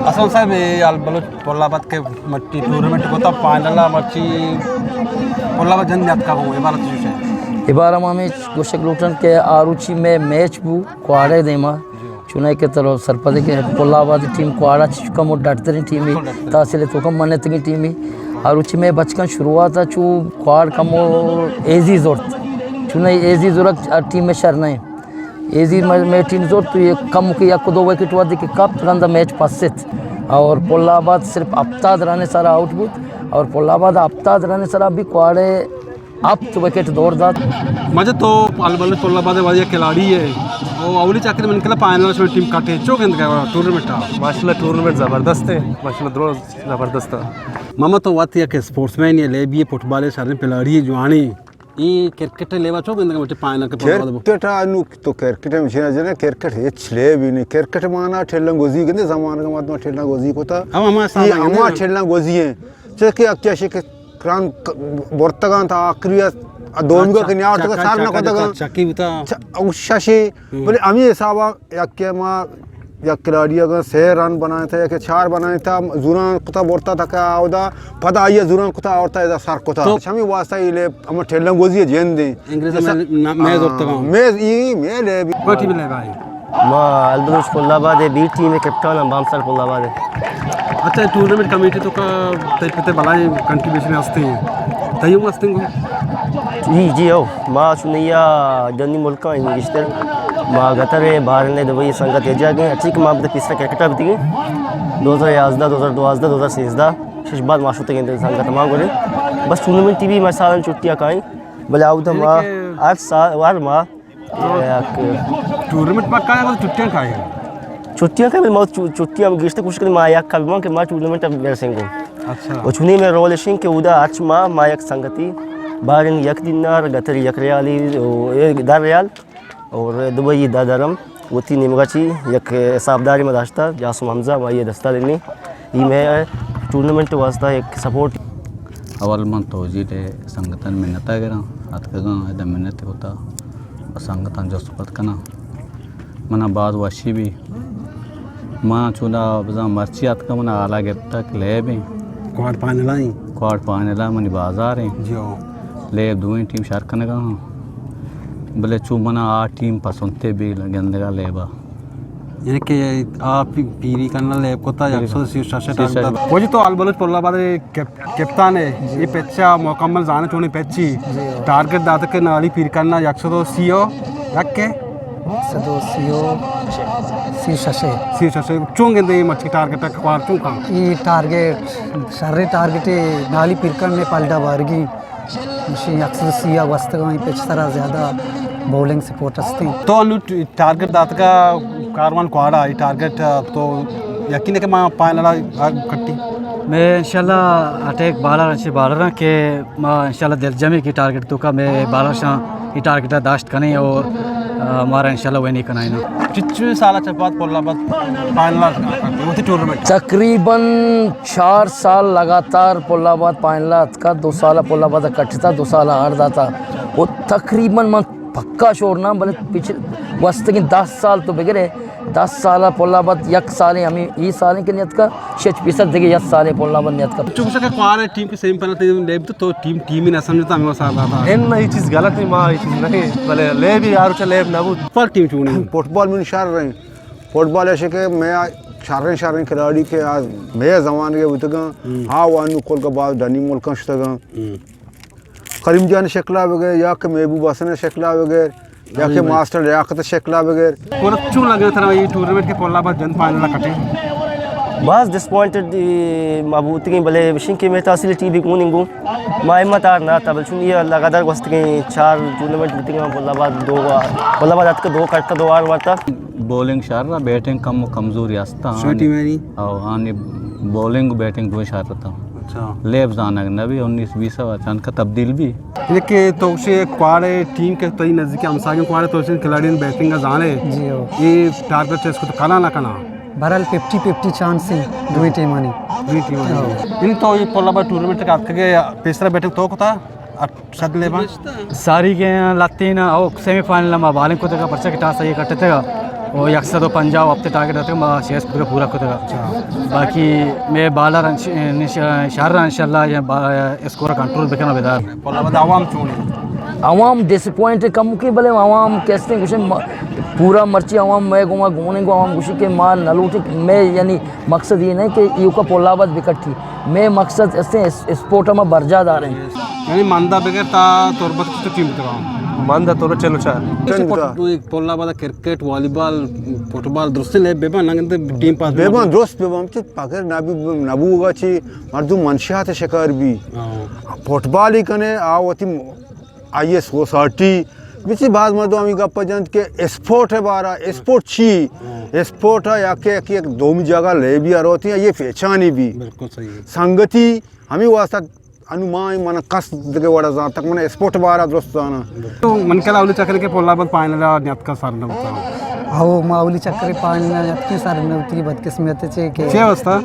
حسن صاحب، اے آل بلوچ پل آباد کہ مرچی ٹورنمنٹ کتا، فائنل ءَ مرچی پل آباد جند نیاتکا، گوں اے بارہ ءَ چوش ئے؟ اے بارہ ءَ ما ہمیش گوشگ لوٹن کہ آ روچی مئے میچ بو کواڑے دیما، چوناہا کہ ترا سرپدے کہ پل آباد ٹیم کواڑا چہ کمو ڈٹ تریں ٹیمے، تحصیل ءِ توکا منتگیں ٹیمے۔ آ روچی مئے بچکاں شروعات ءَ چو کواڑ کمو ایزی زرت، چوناہا ایزی زرگ ٹیم ءِ شر نہ ایں۔ ایزی مئے، مئے ٹیم زرت تو یک کم کہ یک دو وکٹ وھدے کہ کپت، رندا میچ پست اور پل آباد صرف ہپتاد رن ءِ سرا آؤٹ بوت اور پل آباد ہپتاد رن ءِ سرا بھی کواڑے ہپت وکٹ دور دات۔ مجد، تو آل بلوچ پل آباد ءِ وڑیں کھلاڑی ئے، او اولی چکر من کلا فائنل ءَ شمئے ٹیم کٹے، چو گندگ ئے ٹورنمنٹ ءَ؟ ماشاءاللہ ٹورنمنٹ زبردست ایں، ماشاءاللہ درو زبردست ایں۔ محمد، تو وت یک اسپورٹس مین ئے، لیبی ئے، فٹبال ءِ شریں پلاڑی ئے، جوانیں۔ اے کرکٹ ءِ لیب ءَ چو گندگ ئے وتی فائنل کہ پل آباد بو؟ کرکٹ ءَ نو تو کرکٹ ءَ مشین جنے، کرکٹ ہچ لیب ہی نہیں۔ کرکٹ مانا ٹھیلن گوزی گندے، زمانگ ءَ مردم ٹھیلن گوزی کتا۔ ہم ہما حساب اے ءَ ہما گندے۔ ٹھیلن گوزی ایں۔ چہ کہ یک کشے کہ کران برتگاں تا آخری ءَ دومی ءَ کہ نیارتگ سر نہ کتگاں۔ چکی بوتا۔ چ-، او ششے، ہم۔ بلے ہمے حساب ءَ یک کہ ما یک کھلاڑی اگاں سے رن بنائیں تا یا کہ چار بنائیں تا، زوران کتا برتا تک اودا، پدا آئی ءَ زوران کتا آورتا ادا سر کتا۔ تو ہمے واسطہ اے لیب ہم ٹھیلن گوزی جند ایں۔ انگریز ءَ مے-، میز ارتگاں۔ میز ای، مے لیب۔ کوئی ٹیم لیب آئی؟ ما البلوچ پل آباد ءِ بی ٹیم ءِ کپتان آں، بامسر پل آباد ءِ۔ اچھا، ٹورنمنٹ کمیٹی ءِ توکا تئی پت ءِ بلاہیں کنٹریبیوشن ہستیں، تئی ہم ہستیں گو؟ جی، جی، ہو۔ ما چونیا جنی ملکاں گیشتر ما گتر ءِ بارن ءِ دبئی سنگت یکجاہ گئے، اچھی کہ ما بد پیسرا کرکٹ ءَ بتگیں، دو ہزار یازدہ، دو ہزار دوازدہ، دو ہزار سیزدہ، شش بعد ما شتگیں سنگت ما گورے۔ بس ٹورنمنٹ ءَ بھی ما سالن چھٹیاں کائیں، بلے اودا ما ہر سال، ہر ماہ یک ٹورنمنٹ پکا ہے، بس چھٹیاں کھائے ہیں۔ چھٹیاں کھائے، بس ما چو-، چھٹیاں ہم گیشتر کوشش کریں، ما یک کبھی مان کہ ما ٹورنمنٹ اب میرے سنگو۔ اچھا۔ اور چونی میں رول اشیں کہ اودا ہرچ ماہ ما یک سنگتی بارن یک دینار، گتر یک ریالی، او، اے دہ ریال، اور دبئی دہ درم، وتی نیمگا چی یک حسابداری ما داشتا، جاسم حمزہ، ما یہ دستا دینی۔ ای مئے ٹورنمنٹ واسطہ یک سپورٹ۔ اول من توجیل ءِ سنگتانی منت ءَ گراں، اتکگاں ادا منت کتا، سنگتاں جست پت کناں، منا باز وشی بی۔ ما چودا بزاں مرچی اتکاں، منا حالا گپتگ لیب ایں۔ کواڈ فائنل ایں۔ کواڈ فائنل ءَ منی بازار ایں۔ جی ہو۔ لیب دوئیں ٹیم شر کنگا ہاں۔ بلے چو منا آ ٹیم پسند تے بی گندگا لیبا۔ یعنی کہ آ پی-، پیری کننا لیب کتا، یک سد سی و شش ٹارگٹ دات۔ واجہ تو آل بلوچ پل آباد ءِ کپ-، کپتان ئے، جی۔ یہ پچ ءَ مکمل زانے چونیں پچی۔ جی۔ ٹارگٹ دات کہ نالی پیر کننا یک سد و سی و یک کے؟ یک سد و سی و، سی و شش۔ سی و شش۔ چون گندے یہ مچی ٹارگٹ ءَ کپار چون کن؟ یہ ٹارگٹ، شریں ٹارگٹ نالی پیر کننے پلڈا بارگی۔ مشین یک سد سی ءَ گوستگاں، پچ سرا زیادہ بولنگ سپورٹ ہستیں۔ تو انو ٹ-، ٹارگٹ داتگا کاروان کواڑا، ای ٹارگٹ، آ، تو یقین ہے کہ ما فائنل آ کٹی؟ میں انشاءاللہ اٹیک بالر، اچھے بالر ہیں کہ ما انشاءاللہ دل جمی کی ٹارگٹ تو کا میں بالر شاں ای ٹارگٹ داشت کنیں اور، آ، ہمارا انشاءاللہ وینی کنائیں۔ چچو سال چپات پولا بات فائنل آ کٹی، وتی ٹورنمنٹ۔ تقریباً چار سال لگاتار پل آباد پائنلا اتکا، دو سال پل آباد کٹتا، دو سال ہار داتا۔ و تقریباً من پکا شور نہ، بلے پچھلے گوستگیں دہ سال تو بگرے، دہ سال پل آباد یک سالیں ہمیں ای سالیں کہ نیتکا، شش فیصد دیگه یک سالیں پل آباد نیتکا۔ چونکہ کہ کوار ٹیم کے سیمی فائنل تے لیب تو، تو ٹیم، ٹیم ہی نہ سمجھتا ہمیں سال داتا۔ ان یہ چیز غلط ہے، ما یہ چیز نہیں، بلے لیب یار چ لیب نہ بود۔ فٹبال ٹیم چونی؟ فٹبال من شر رہے۔ فٹبال ایشی کہ مئے شریں شریں کھلاڑی کہ آ مئے زمانگ ء بوتگاں، ہم۔ آ وانو کل کہ باز ڈنی ملکاں شتگاں۔ ہم۔ کریم جان شکلا بگر یا کہ محبوب حسن شکلا بگر یا کہ ماسٹر لیاقت شکلا بگر۔ اور چون لگا ترا یہ ٹورنمنٹ کے پولا بعد جن فائنل کٹے؟ باز ڈسپوائنٹڈ ما بوتگیں، بلے بشین کہ مئے تحصیل ٹی بی گون انگو۔ ما ہمت ہار نہ داتا، بلے چون یہ لگاتار گوستگیں چار ٹورنمنٹ بیتگاں، پل آباد دو وار، پل آباد اتک دو کٹتا، دو وار وارتا۔ بولنگ شر، بیٹنگ کم و کمزوری است۔ شو ٹیم ہے نی؟ او، آنی بولنگ و بیٹنگ دوئیں شر تا۔ اچھا۔ لیب زانگ نہ بی، انیس بیس و چند کا تبدیل بی۔ یہ کہ تو سے کواڑے ٹیم کے تئی نزدیک ہمساگیں کواڑے تو سے کھلاڑی بیٹنگ زانے۔ جی ہو۔ یہ ٹارگٹ چیز کو تو کنا نہ کنا؟ بہرحال ففٹی ففٹی چانس ہیں دوئیں ٹیمانی۔ دوئیں ٹیمانی۔ ہاں۔ یعنی تو یہ پولا با ٹورنمنٹ کا اتکگے پیسرا بیٹنگ تو کتا؟ شد لیبا؟ ساری کے لاتین او سیمی فائنل ما بالنگ کتگا، پرچہ کہ ٹاس آئی کٹتگا، او یک سد و پنجاہ و ہپت ٹارگٹ اتگا، ما شش پورا پورا کتگا۔ باقی میں بالر انش-، انش-، شر انشاءاللہ یا با-، اسکور کنٹرول بکنا بدار۔ پولا بد عوام چونے؟ عوام ڈس اپوائنٹ کم کی، بلے عوام کیسے گوشے م-، پورا مرچی عوام میں گوما گونے گو عوام گوشی کہ ما نلوٹی، میں یعنی مقصد یہ نہیں کہ ایوکا پولا بد بکٹی، میں مقصد اسے اس-، اسپورٹ ما برجا داریں۔ یعنی مندا بغیر تا تربت تو ٹیم تو؟ مندا تربت چلو چار۔ پولا بد کرکٹ، والی بال، فٹبال درست لے بے بان نگند ٹیم پاس بے بان درست بے بان چت پکر نبی نبوگا چی مردم منشیات شکار بی۔ ہاں۔ فٹبال ہی کنے آ وتی آئی اے سوسائٹی بچی باز مردم ہمیں گپ جنت کہ اسپورٹ ہے بارا، اسپورٹ چی؟ ہاں۔ اسپورٹ ہے یا کہ، کہ ایک دومی جگہ لے بھی آ روتی ہیں، یہ پہچانی بھی۔ بالکل صحیح ہے۔ سنگتی ہمیں واسطہ انو ما من کس دگہ وڑا زانتک، من اسپورٹ بارا درست زاناں۔ تو من کلا اولی چکر کے پولا بد فائنل نیتکا سر نہ ہوتا۔ او ما اولی چکر فائنل نیتکے سر نہ ہوتی بدقسمت چے کہ چے واسطہ؟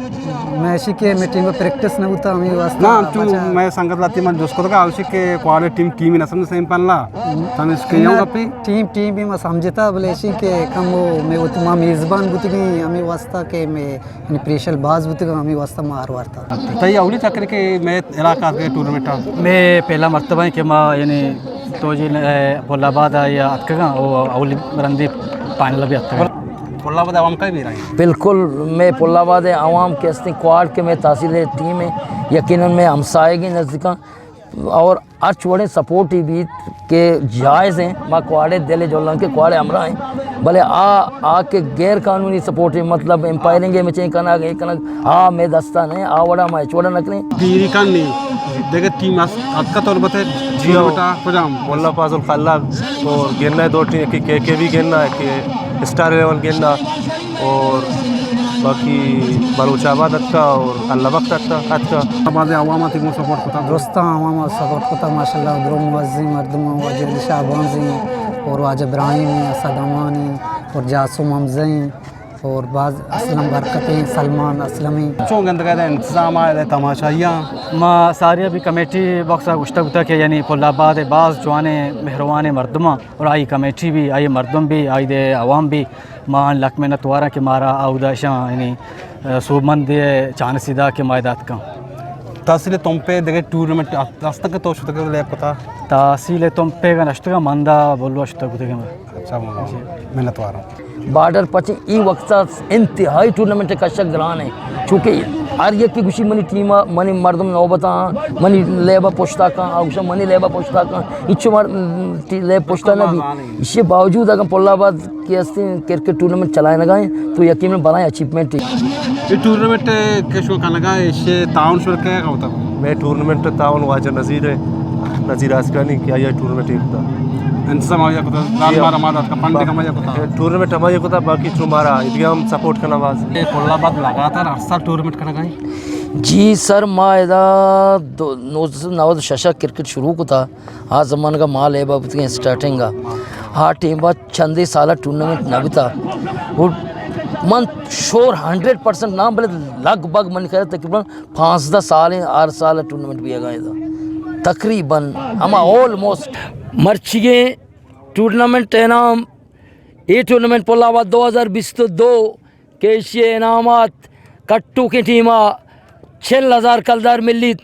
میں اشی کہ میں ٹیم پریکٹس نہ ہوتا ہمیں واسطہ۔ نہ، تو بچا۔ میں سنگت لاتی من دوست کو تھا، اشی کہ کوالے ٹیم، ٹیم ہی نہ سمجھ سیم پن لا۔ ہم۔ تم اس کے یوں نہ، گپی؟ ٹیم، ٹیم بھی میں سمجھتا، بلے اشی کہ کم وہ میں وہ تمام میزبان بوتگی ہمیں واسطہ کہ میں یعنی پریشر باز بوتگ، ہمے واسطہ ما ہر وارتا۔ تئی اولی چکر کہ مئے علاقہ کے ٹورنامنٹ آ؟ مئے پہلا مرتبہ ہے کہ ما یعنی تو جی، اے، پل آباد آ یا اتکگاں، او اولی رندی فائنل بھی اتکگاں۔ پل آباد عوام کا بھی رائے؟ بالکل، مئے پل آباد عوام کے استیں کوارڈ کے مئے تحصیل ٹیم ہے، یقیناً مئے ہمسائے کے نزدیکاں اور ہرچ وڑیں سپورٹ ہی بیت کہ جائز ہیں، ما کواڑے دل جولاں کہ کواڑے ہمراہ ہیں، بلے آ، آ کہ غیر قانونی سپورٹ ہیں، مطلب امپائرنگ ہے، مچیں کنگ، اے کنگ، آ مئے دستا نہیں، آ وڑا ما ہچ وڑا نہ کریں۔ پیری کن نہیں، دیکھے ٹیم اس-، اتکا تربت ہے، جی ہو۔ بیٹا کجام؟ مولا فاضل خلاق اور گننا ہے دو ٹیم، کہ کے کے بھی گننا ہے، کہ اسٹار الیون گننا۔ اور باقی بلوچ آباد اتکا اور اللہ بخت اتکا، اتکا۔ آباد عوام آتی گوں سپورٹ کتا۔ درستاں عوام آ سپورٹ کتا، ماشاءاللہ، درو معززیں مردم، واجہ علی شاہ بانزی اور واجہ ابراہیم، اسد امانی اور جاسم حمزہ اور باز اسلم برکتیں، سلمان اسلمی۔ چون گندگا دے انتظام آئے دے تماشائیاں؟ ما ساری ابھی کمیٹی باکس آ گوشتہ بوتا کہ یعنی پل آباد باز جوانے مہروانے مردماں اور آئی کمیٹی بھی، آئی مردم بھی، آئی دے عوام بھی ما لک منت واراں کہ مارا اودا اشاں یعنی، ء، سوبمندی ء چانسی دا کہ ما ادا اتکاں۔ تحصیل تمپے دگہ ٹورنامنٹ است کہ تو شتگ لیب کتا؟ تحصیل تمپے گا نشتگا مندا بلو شتگ بوتگا۔ اچھا، منت واروں۔ بارڈر پچ ای وقت انتہائی ٹورنامنٹ کشک گران ہے، چونکہ ہر یکی گوشی منی ٹیم، منی مردم نوبت آں، منی لیب پشتا کاں، آ گوشاں منی لیب پشتا کاں، ہچو مر-، ٹی-، لیب پشتا نہ بھی۔ اسی باوجود اگر پل آباد کہ استیں کرکٹ ٹورنامنٹ چلائینگا ایں تو یقیناً بلائیں اچیومنٹ ہے۔ یہ ٹورنامنٹ کہ شما کنگا ہے، اسے تعاون شما کیا ہوتا؟ میں ٹورنامنٹ تعاون واجہ نذیر ہے، نذیر آسکانی کہ آیا ٹورنامنٹ ایک تھا۔ انتظام آیا کتا، جی، لال مارا مارا کا فنڈ کمایا کتا۔ ٹورنامنٹ ہمایا کتا، باقی چو مارا ادگام سپورٹ کرنا باز۔ یہ پل آباد لگاتار ہر سال ٹورنامنٹ کنگا ہے؟ جی سر، ما ادا دو-، نوزدہ سد نود شش کرکٹ شروع کتا۔ آ زمانگا ما لیبا بوتگیں اسٹارٹنگا۔ آ ٹیما چندے سالا ٹورنامنٹ نہ بوتا۔ و من شور ہنڈریڈ پرسنٹ نام، بلے لگ بھگ من خیال تقریباً پانزدہ سال ہیں، ہر سال ٹورنامنٹ بیگا ہے۔ تقریباً ہما آلموسٹ۔ مرچیگیں ٹورنامنٹ انعام، اے ٹورنامنٹ پل آباد دو ہزار بیست و دو کہ ایشی ء انعامات کٹوکیں ٹیم ء چل ہزار کلدار ملیت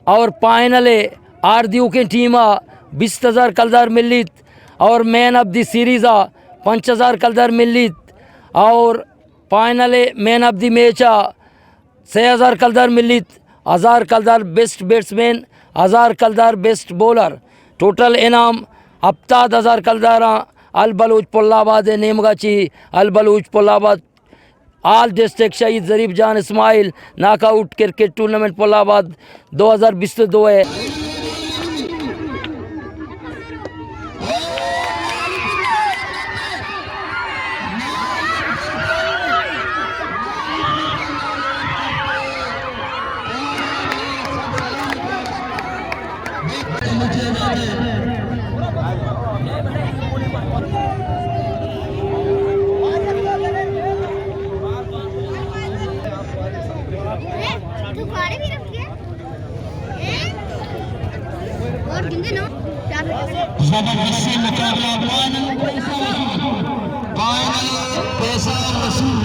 اور پائنل ء آر دیوکیں ٹیم ء بیست ہزار کلدار ملیت اور مین آف دی سیریز ء پنچ ہزار کلدار ملیت اور پائنل ء مین آف دی میچ ء سے ہزار کلدار ملیت، ہزار کلدار بیسٹ بیٹسمین، ہزار کلدار بیسٹ بولر۔ ٹوٹل انعام ہپتاد ہزار کلداراں البلوچ پل آباد ء نیمگا چی البلوچ پل آباد آل ڈسٹرکٹ شہید ظریف جان اسماعیل ناک آؤٹ کرکٹ ٹورنامنٹ پل آباد دو ہزار بیست و دو ء۔ زبردستیں مقابلہ، فائنل پیسہ وصول۔ فائنل پیسہ وصول۔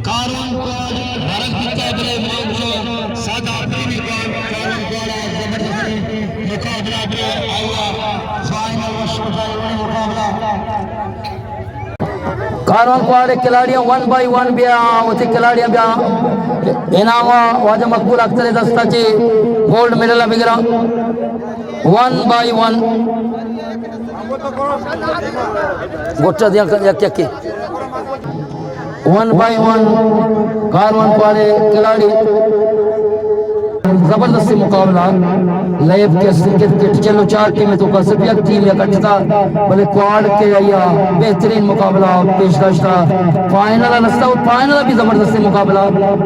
کاروان کواڑ ورگ بیتا، بلے مومچو سادہ پریمی کواڑ، کاروان کواڑا زبردستیں مقابلہ بلے آیا فائنل وش کتا، مقابلہ۔ کاروان کواڑ ءِ کھلاڑیاں ون بائی ون بیا، وتی کھلاڑیاں بیا انعام ءَ واجہ مقبول اختر ءِ دست ءَ چہ گولڈ میڈل ءَ بگراں۔ One by one. گٹ ءَ دیاں یک یکے۔ ون بائی ون کاروان کواڑ ءِ کھلاڑی۔ زبردستیں مقابلہ، لیب کہ است کرکٹ، چل و چار ٹیم ءِ توکا صرف یک ٹیم ءَ کٹتا، بلے کواڑ کہ آیا بہترین مقابلہ پیش داشتا، فائنل ءَ رستا و فائنل ءَ بھی زبردستیں مقابلہ،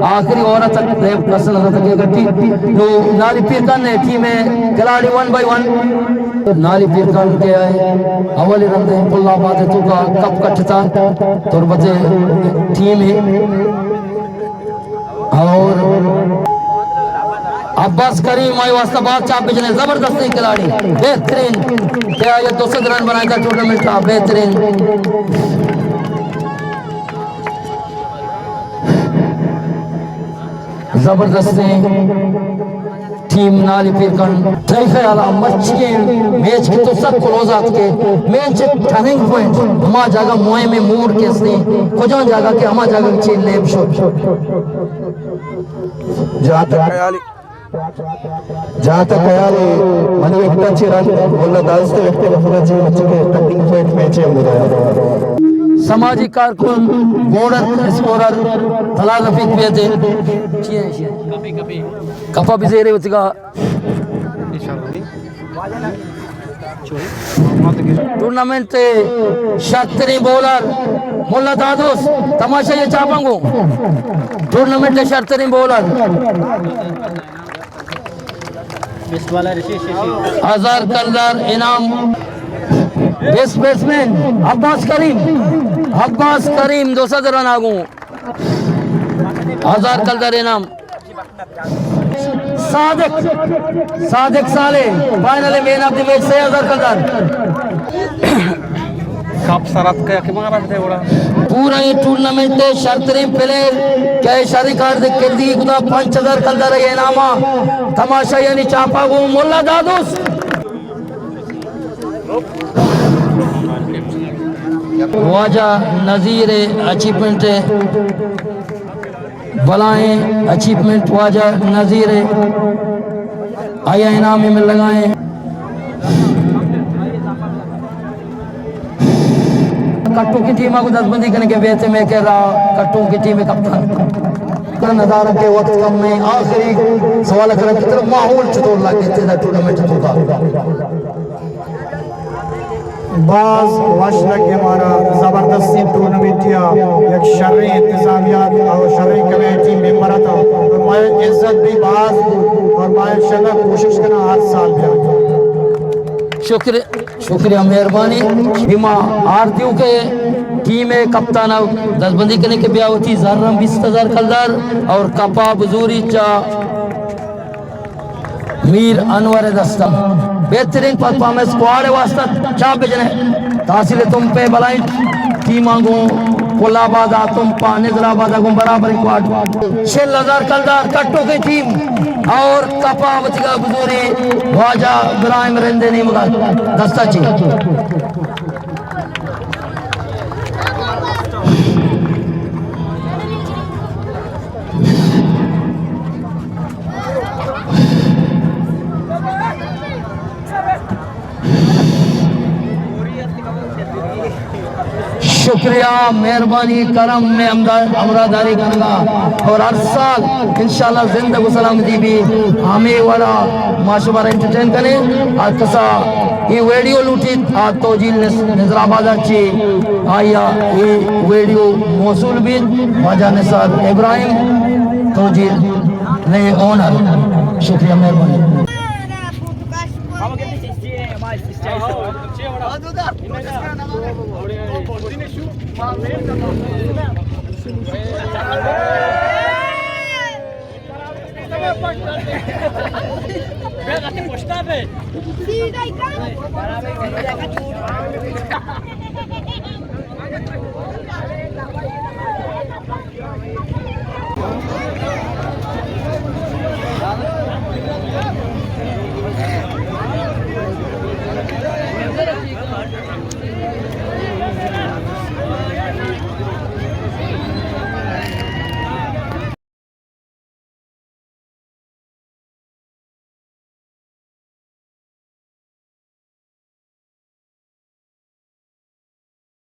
آخری اوور تک لیب کس نہ زانتا کہ کٹی۔ تو نالی پیرکن ءِ ٹیم ءِ کھلاڑی ون بائی ون۔ نالی پیرکن کہ آئے اولی رند ءَ پل آباد ءِ توکا کپ کٹتا، تربت ءِ ٹیم ءِ۔ اور عباس کریم آئی واسطہ باز چاپ بجنے، زبردستیں کھلاڑی، بہترین کہ آئی دو سد رن بنائے تھا ٹورنامنٹ کا، بہترین۔ زبردستیں ٹیم نالی پیرکن۔ تئی خیال ءَ مرچی میچ کہ تو سک کلوز آتکے، میچ ءِ ٹرننگ پوائنٹ ہما جاگہ، مہم موڑ کہ استیں، کجام جاگہ کہ ہما جاگہ چہ لیب شت؟ جہاں تک خیال، جہاں تک خیال ہے، منی وقت چہ رند، واللہ دانستے وقت گفنا چاہیے، مرچی کہ ٹرننگ پوائنٹ میچ ہے ہمارا۔ سماجی کارکن، بورڈر اسکورر، طلال رفیق بیتے۔ کپا بزیرے وتگا۔ ٹورنامنٹ ءِ شرتریں بولر ملا دادوس، تماشا یہ چاپاں گوں۔ ٹورنامنٹ ءِ شرتریں بولر۔ ہزار کلدار انعام۔ بیسٹ بیٹسمین عباس کریم، عباس کریم دو سد رن آ گوں۔ ہزار کلدار انعام۔ صادق، صادق صالح، فائنل مین آف دی میچ، سے ہزار کلدار۔ کپ سر اتکہ کہ مارا دے وڑا۔ پورا یہ ٹورنامنٹ ءِ شرتریں پلیئر کہ شری کار دے کردی کتا، پنچ ہزار کلدار ءِ انعام ءَ۔ تماشا یعنی چاپا گوں ملا دادوس۔ واجہ نذیر ءِ اچیومنٹ ءِ، بلائیں اچیومنٹ واجہ نذیر ءِ، آیا انعام مل لگائیں۔ کٹوکی ٹیم ءَ گوں دزبندی کنیں کہ بیت میں کہ را کٹوکی ٹیم ءِ کپتان۔ نظارہ کہ وقت کم ہے، آخری سوال کرا کہ ترا ماحول چطور لگے تیرا ٹورنامنٹ توکا؟ باز وش لگے مارا، زبردستیں ٹورنامنٹ یا یک شریں انتظامیہ اور شریں کمیٹی ممبر اتاں اور مائے عزت بھی باز اور مائے انشاءاللہ کوشش کنا ہر سال بیا۔ شکر، شکریہ، مہربانی۔ بیما آرتیو کے ٹیم کپتان دزبندی کنے کہ بیا وتی زر ہم بیست ہزار کلدار اور کپا بزوری چا میر انور دستم۔ بہترین پرفارمنس کواڑ واسطہ چاپ بجنے۔ تحصیل تمپ ءِ بلائیں ٹیماں گوں پل آباد ءَ، تمپ ءَ، نظر آباد ءَ گوں برابر کواڑ۔ چل ہزار کلدار کٹوکیں ٹیم اور کپا وتیگا بزوری واجہ ابراہیم رند ءِ نیمگا دستا چی۔ شکریہ، مہربانی، کرم میں ہمدا-، ہمراہ داری کنگا اور ہر سال انشاءاللہ زندگ و سلامتی بھی ہمیں وڑا ما شمارا انٹرٹین کنیں۔ ہر کسا یہ ویڈیو لوٹیت، آ توجیل نس-، نظر آباد چی آیا یہ ویڈیو موصول بھی واجہ نثار ابراہیم توجیل نے اونر۔ شکریہ، مہربانی۔ سیدھا ہی کر۔